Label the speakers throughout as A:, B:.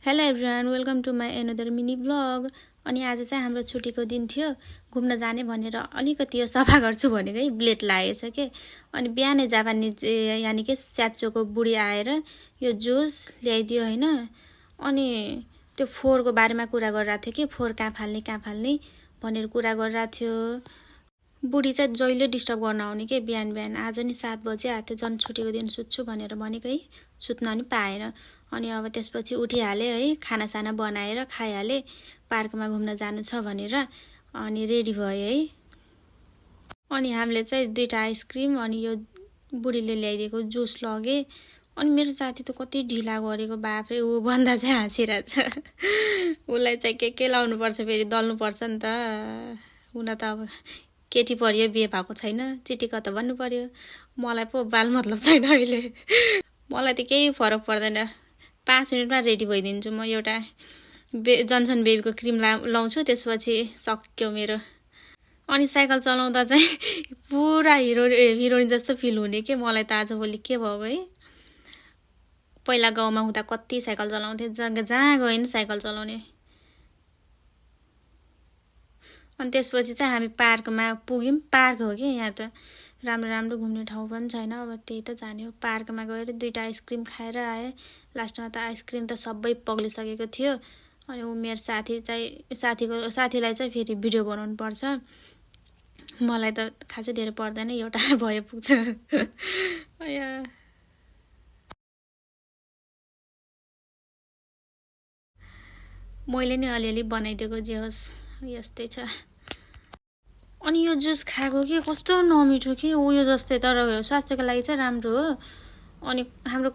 A: Hello everyone, welcome to my another mini blog. अनि आज चाहिँ हाम्रो छुट्टीको दिन थियो, घुम्न जाने भनेर अलिकति यो सफा गर्छु भनेको है ब्लेड लागेछ के। अनि बिहानै जापानिज यानि कि स्याचोको बुढी आएर यो जुस ल्याइदियो होइन। अनि त्यो फोहोरको बारेमा कुरा गरिरहेको थियो कि फोहोर कहाँ फाल्ने भनेर कुरा गरिरहेको थियो। बुढी चाहिँ जहिले डिस्टर्ब गर्न आउने के बिहान बिहान। आज नि 7 बजे आएको थियो, झन् छुट्टीको दिन सुत्छु भनेर भनेको है, सुत्न नि पाएन। अनि अब त्यसपछि उठिहालेँ है, खानासाना बनाएर खाइहालेँ, पार्कमा घुम्न जानु छ भनेर। अनि रेडी भएँ है। अनि हामीले चाहिँ 2टा आइसक्रिम अनि यो बुढीले ल्याइदिएको जुस लगेँ। अनि मेरो साथी त कति ढिला गरेको बाफ्रे, ऊ भन्दा चाहिँ हाँसिरहेछ। उसलाई चाहिँ के लाउनुपर्छ, फेरि दल्नुपर्छ नि त। हुन त अब केटी पर्यो, बिहे भएको छैन, चिटिक्क त भन्नु पर्यो। मलाई पो बाल मतलब छैन अहिले। मलाई त केही फरक पर्दैन, 5 मिनटमा रेडी भइदिन्छु म। एउटा जन्सन बेबीको क्रिम लाउँछु, त्यसपछि सक्यो मेरो। अनि साइकल चलाउँदा चाहिँ पुरा हिरोइन जस्तो फिल हुने के। मलाई त आजभोलि के भयो है। पहिला गाउँमा हुँदा कति साइकल चलाउँथेँ, जहाँ गयो नि साइकल चलाउने। अनि त्यसपछि चाहिँ हामी पार्कमा पुग्यौँ। पार्क हो कि यहाँ त, राम्रो राम्रो घुम्ने ठाउँ पनि छैन। अब त्यही त जाने हो। पार्कमा गएर 2टा आइसक्रिम खाएर आएँ। लास्टमा त आइसक्रिम त सबै पग्लिसकेको थियो। अनि ऊ मेरो साथीलाई चाहिँ फेरि भिडियो बनाउनु पर्छ। मलाई त खासै धेरै पर्दैन, एउटा भए पुग्छ। मैले नि अलिअलि बनाइदिएको, जे होस् यस्तै छ। अनि यो जुस खाएको कि कस्तो नमिठो कि, उयो जस्तै, तर स्वास्थ्यको लागि चाहिँ राम्रो हो। अनि हाम्रो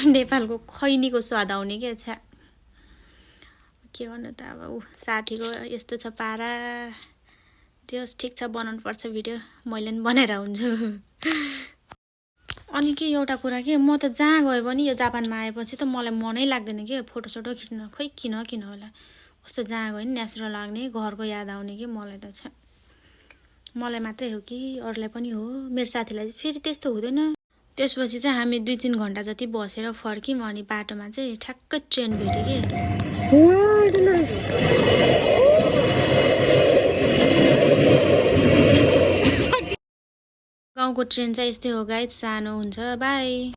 A: नेपालको खैनीको स्वाद आउने क्या छ्या। के भन्नु त अब, ऊ साथीको यस्तो छ पारा। त्यस ठिक छ, बनाउनु पर्छ भिडियो, मैले पनि बनाएर हुन्छु। अनि के एउटा कुरा के, म त जहाँ गयो पनि यो जापानमा आएपछि त मलाई मनै लाग्दैन कि फोटोसोटो खिच्न। खै किन होला, कस्तो जहाँ गयो नि नेचुरल लाग्ने, घरको याद आउने कि। मलाई त छ, मलाई मात्रै हो कि अरूलाई पनि हो, मेरो साथीलाई फेरि त्यस्तो हुँदैन। त्यसपछि चाहिँ हामी 2-3 घन्टा जति बसेर फर्क्यौँ। अनि बाटोमा चाहिँ ठ्याक्कै ट्रेन भेट्यो कि। गाउँको ट्रेन चाहिँ यस्तै हो गाइस, सानो हुन्छ। बाई।